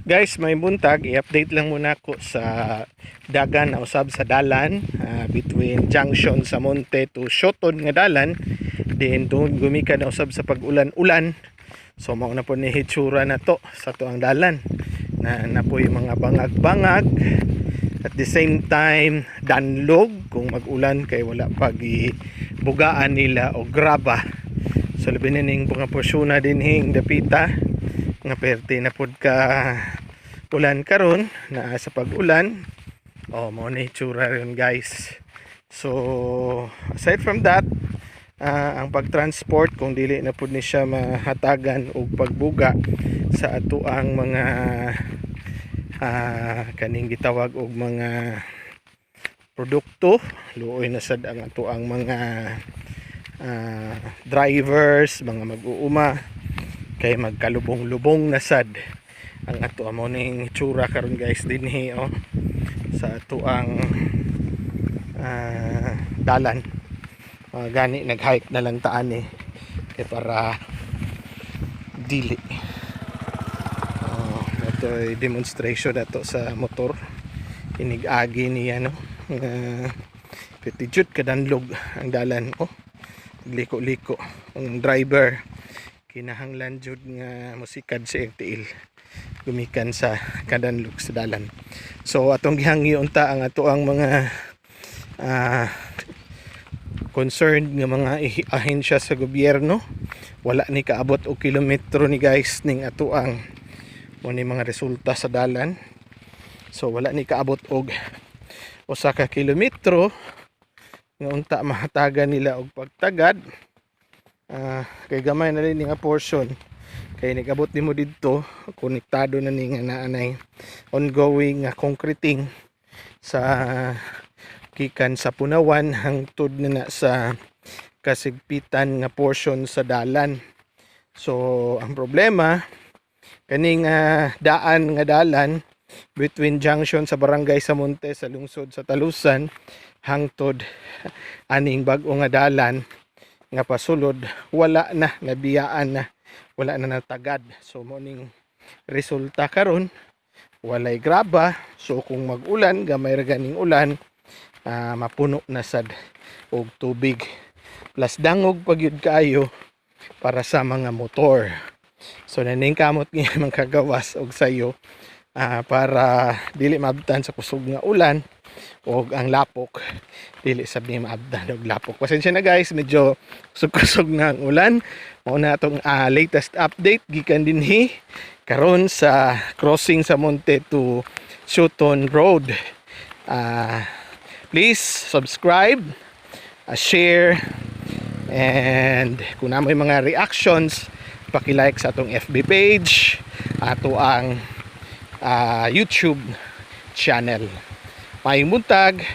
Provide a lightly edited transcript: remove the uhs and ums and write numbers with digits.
Guys, maayong buntag, i-update lang muna ako sa dagan na usab sa dalan between junction sa Monte to Shoton nga dalan. Then tungod gumikan na usab sa pag-ulan-ulan. So mao na po ni hitsura na to sa atoang dalan. Na na po yung mga bangag-bangag. At the same time, danlog kung mag-ulan kay wala pag bugaan nila o graba. So labi na ning mga porsyon na dinhing dapita nga perte na pud ka ulan karon naa sa pag-ulan. Oh, mao na itsura rin, guys. So aside from that, ang pag-transport, kung dili na pud ni siya mahatagan og pagbuga sa atoang mga kaning gitawag og mga produkto, luoy na sad ang atoang mga drivers, mga mag-uuma, kay magkalubong-lubong na sad ang ato. Mao ning itsura karon, guys, dinhi oh, sa atoang dalan. Gani nag-hike na lang taan eh kay para dili. Oh, ito ay demonstration na to sa motor inig-agi niya, no, nga pwede jud kadanlog ang dalan. Oh, liko-liko ang driver, kinahanglan jud nga musikad sa iyang tiil gumikan sa kadanlog sa dalan. So atong gihangyo unta ang atoang mga concerned nga mga ahensya sa gobyerno. Wala ni kaabot og kilometro ni, guys, ning atoang mo ni mga resulta sa dalan. So wala ni kaabot og usa ka kilometro nga unta mahatagan nila og pagtagad. Kay gamay na rin nga portion kay nigabot nimo didto, konektado na ni nga naanay ongoing nga concreting sa gikan sa Punawan hangtod na na sa Kasigpitan nga portion sa dalan. So ang problema kaning daan nga dalan between junction sa Barangay Samonte sa lungsod sa Talusan hangtod aning bag-o nga dalan nga pasulod, wala na, nabiyaan na, wala na natagad. So mo ning resulta karon, walay graba. So kung mag-ulan, gamay ra ganing ulan, mapuno na sad og tubig, plus dangog pa gyud kaayo para sa mga motor. So naningkamot nga mga kagawas og sayo para dili maabtan sa kusog nga ulan og ang lapok, dili sab ni maabtan og lapok. Pasensya na, guys, medyo kusog-kusog na ang ulan. Mao na atong latest update gikan dinhi karon sa crossing sa Monte to Shuton Road. Please subscribe, share, and kung naa moy mga reactions, paki-like sa atong FB page, ato ang YouTube channel. Maayong buntag.